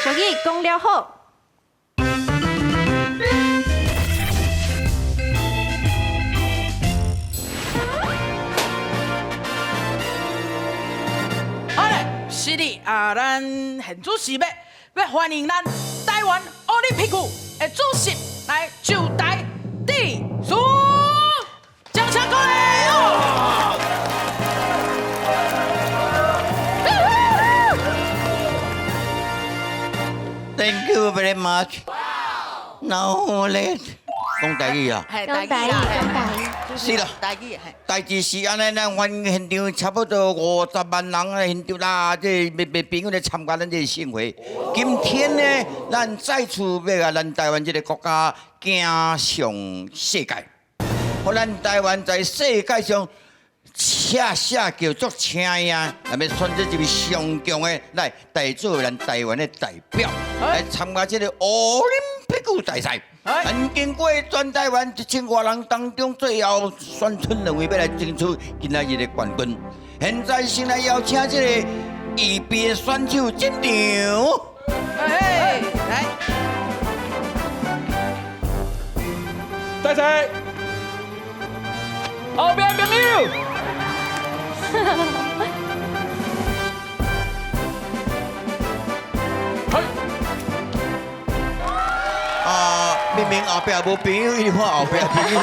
俗語講了好。好嘞，是的啊，咱現主席欲歡迎咱台灣奧林匹克的主席來就台致辭，掌聲鼓勵哦！ Thank you very much. Now let 講台語啊，嘿，講台語，講台語。是啦。台語嘿。代誌是按呢，咱阮現場差不多50萬人的現場啦，這個朋友來參加咱這個盛會。今天呢，咱再次欲共咱台灣這個國家行上世界，予咱台灣在世界上寫寫叫做聲音，來欲選擇一位上強的來代做咱台灣的代表，來參加這個奧林匹克大賽。咱經過全台灣1000外人當中，最後選出兩位欲來爭取今仔日的冠軍。現在先來邀請這個預備的選手進場。哎，來，再來，後邊朋友。啊，明明後壁無朋友，伊看後壁朋友。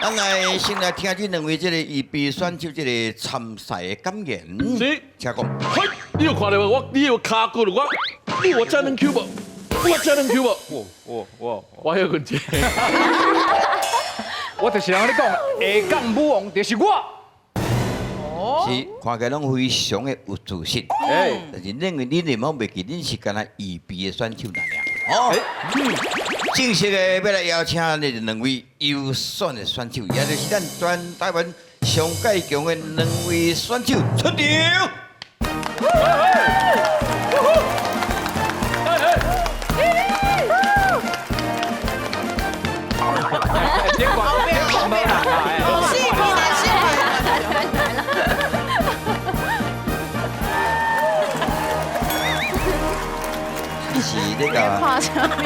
咱來先來聽這兩位這個預備選手這個參賽的感言。是，請講。嘿，你有看著無？我你有跤骨我，你有遮軟 Q 無？我遮軟 Q 無？我我我我歇睏者。我就是人咧講，下港舞王就是我。是，看起來攏非常的有自信。但是認為恁會袂記，恁是干焦預備的選手爾爾。哦，正式的欲來邀請咱的兩位優選的選手，也就是咱全台灣上蓋強的兩位選手出場。後邊四片啊，四片。是那個看啥物？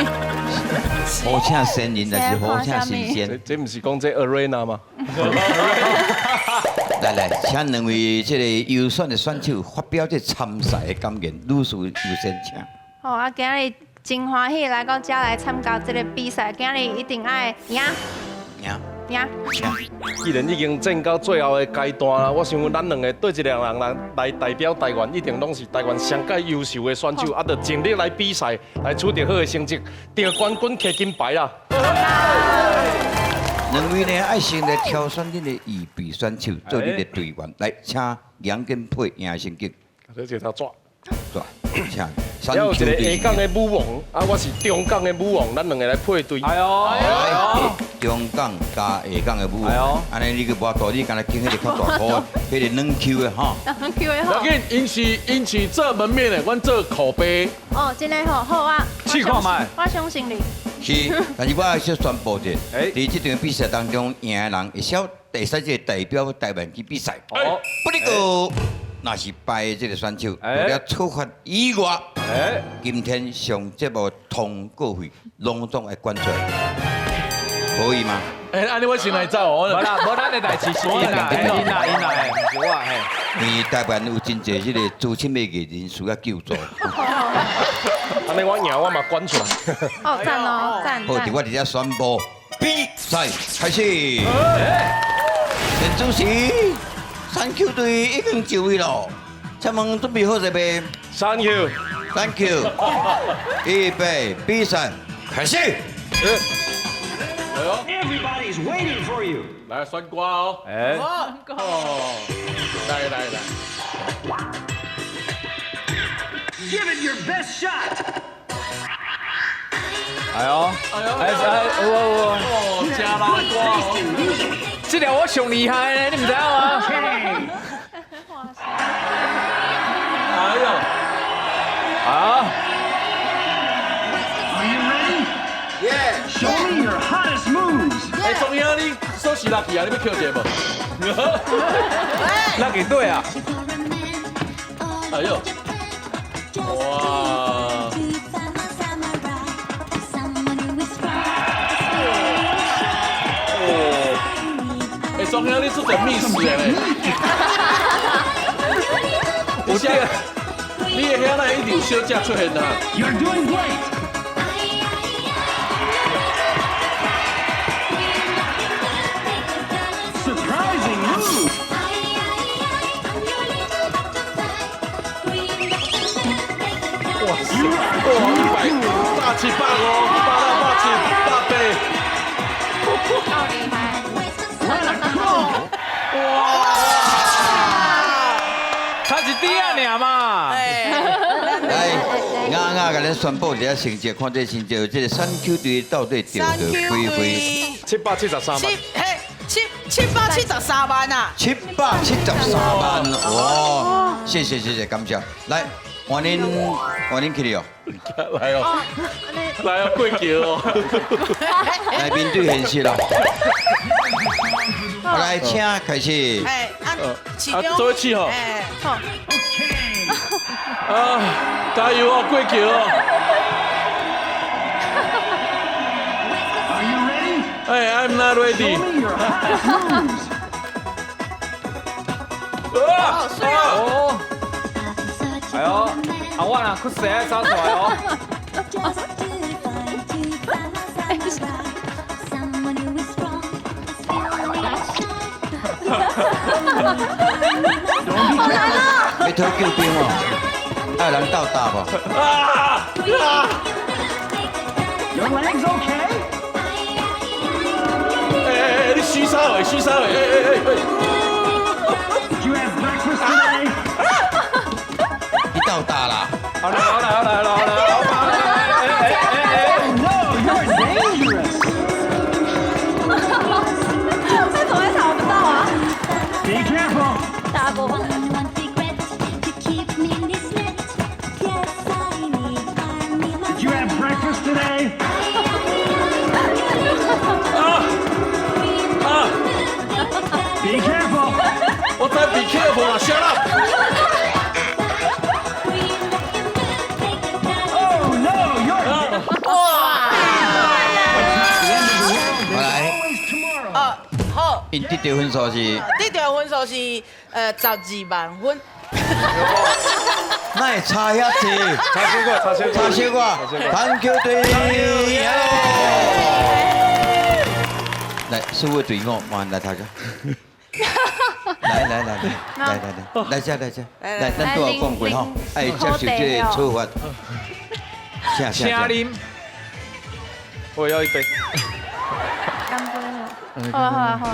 好請仙人，還是好請神仙？這毋是講這 arena 嗎？來來，請兩位這個優選的選手發表這參賽的感言，女士優先請。好啊，今日真歡喜來到遮來參加這個比賽，今日一定愛贏贏贏。既然已經戰到最後的階段啦，我想咱兩個對一個人來代表台灣，一定攏是台灣上蓋優秀的選手，啊，著盡力來比賽，來取得好的成績，得冠軍、摕金牌啦。兩位呢，愛先來挑選恁的預備選手做恁的隊員，來，請楊根配贏成績。這一頭紙。紙，請。還有一個下港的舞王，啊，我是中港的舞王，咱兩個來配對。哎喲，中港加下港的舞王，按呢你去無道，你敢若揀彼個較大箍，彼個軟 Q 的吼。軟 Q 的吼。無要緊，𪜶是做門面的，阮做口碑。哦，真的吼，好啊。試看覓。我相信你。是，但是我愛先宣布者，佇這場比賽當中贏的人會使會使這個代表台灣去比賽。哦。不過，若是敗的這個選手，除了處罰以外，今天上節目通告費攏總愛捐出來，可以嗎？欸，按呢我先來走哦。無啦，無咱的代誌是𪜶啦，𪜶啦，𪜶啦，毋是我嘿。因為台灣有真濟這個資深的藝人需要救助。按呢我贏我嘛捐出來。哦，讚哦，讚。好，佇我佇遮宣布比賽開始。陳主席，三 Q 隊已經就位咯，請問準備好勢未？Thank you，Thank you。預備，比賽開始。 Everybody's waiting for you。來選歌哦。哎。來來來。 Give it your best shot。哎喲，哎哎，有有。哦，真老歌。這條我上厲害呢，你毋知影嗎？哎喲，啊 Are you ready? Yeah. Show me your hottest moves. 哎，中央你手是落去啊？你欲抾一下無？落去對啊。哎呦，哇！中央你出阵 miss 的咧。有啥？你的遐那一定有小姐出现啊？ You're doing great. Surprising move. 哇塞！哇，100大七百五，百六百七百八。够厉害！哇！差一点仔尔嘛。来，啱啱共咱宣布一下成績，看這個成績，這個三 Q 隊到底得到幾分？773萬。七嘿七773萬啊！773萬，哇！謝謝謝謝，感謝。來，歡迎歡迎起來哦。來哦，來哦，過橋哦。來面對現實啦。好，來，請開始。哎，啊，市長。做一次吼。哎，好。啊，加油哦，過橋哦。 Are you ready? 哎，I'm not ready。 Show me your hottest moves. 啊！哦。哎呦，啊我若去洗走出來哦。好難哦！要討救兵哦，愛有人鬥搭無？啊啊 Your legs okay? 哎哎哎，你虛啥話？虛啥話？哎哎哎哎！ Did you have breakfast today? 你鬥搭啦！好啦好啦好啦好啦好啦！ No, you're dangerous. 這怎麼會查不到啊？ Be careful. 大波。 Did you have breakfast today? 啊啊！ Be careful. 我知 be careful 啦，shut up！ Oh no, you're 哇！來， always tomorrow. 哦，好。𪜶得到分數是？得到分數是12萬分。哪會差遐濟？差小可，差小可，差小可。環球隊，來，師傅隊伍，慢來頭家。來來來來來來來，來這來這，來咱拄仔講過吼，愛接受這個處罰。請請啉。我要一杯。乾杯！好啊好啊好啊！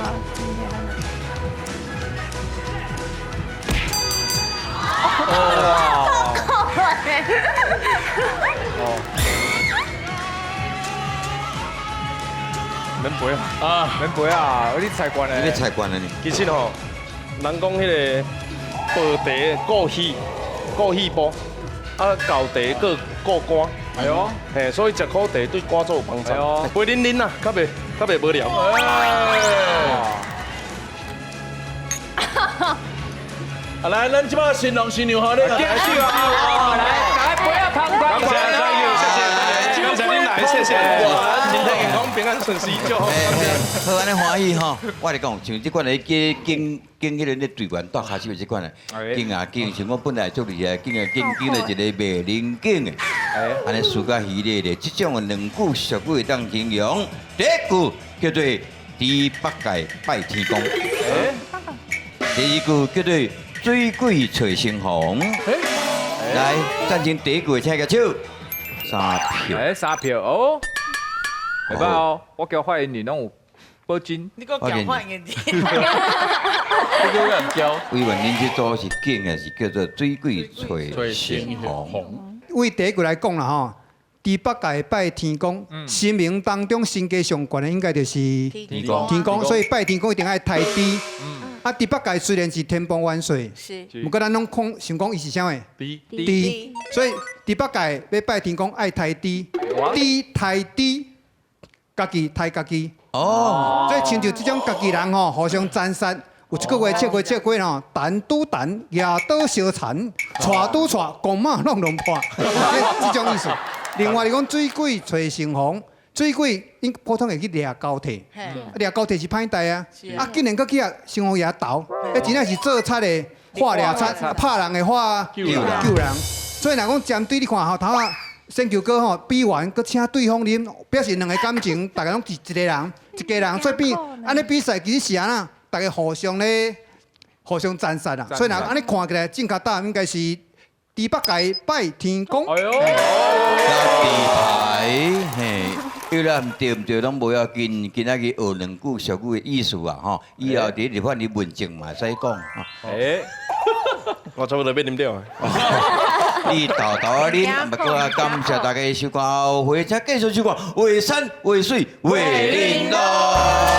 哇！免陪啊！啊，免陪啊！你菜罐的。你菜罐的呢？其實吼，人講彼個薄茶顧氣，顧氣部，啊厚茶閣顧肝。哎喲，嘿，所以食苦茶對肝臟有幫助。陪啉啉啦，較袂較袂無聊。啊，來，咱這擺新郎新娘吼，你來敬酒啊！來，大家杯仔捧捧。感謝，謝謝，感謝恁來，謝謝。身體健康，平安順遂，祝福。好，按呢歡喜吼，我來講，像這款的敬敬敬彼個咧隊員帶跤手這款的，敬啊敬，像我本來足厲害，敬啊敬敬了一個袂靈敬的，按呢輸甲稀咧咧，這種的兩句俗語會當形容。第一句叫做豬八戒拜天公，第二句叫做水鬼揣新房。來，贊成第一句的請舉手。三票。哎，三票哦。袂歹哦，我交發言人攏有保證。你閣交發言人？你閣人交？委員，恁這組是敬的，是叫做水鬼揣新房。為第一句來講啦吼，豬八戒拜天公，神明當中身價上懸的應該就是天公，天公，所以拜天公一定愛刣豬。啊，豬八戒雖然是天蓬元帥，是，毋過咱攏講想講伊是啥物？豬。豬。所以豬八戒欲拜天公愛刣豬，豬刣豬，家己刣家己。哦。所以親像這種家己人吼，互相殘殺。有一句話，切過切過吼，蛋拄蛋，牙刀相殘，帶拄帶，公馬攏攏破，這種意思。另外，你講水鬼揣新房，水鬼𪜶普通會去掠交替，啊掠交替是歹代啊，啊竟然閣去予城隍爺投，彼真正是做賊的化掠賊，拍人的化救人，救人。所以若講針對你看吼，頭仔選球哥吼比完，閣請對方啉，表示兩个感情，大家攏是一个人，一家人，所以變按呢比賽其實是按怎，大家互相咧互相讚賞啦。所以若按呢看起來，正較大應該是豬八戒拜天公。哎喲，地牌，嘿，對啦，毋對毋對，攏無要緊，今仔日學兩句俗語的意思啊，吼，以後佇立法院問政嘛會使講。哎，我差不多欲啉著。你豆豆仔啉，不過感謝大家收看，火車繼續收看，畫山畫水畫玲瑯。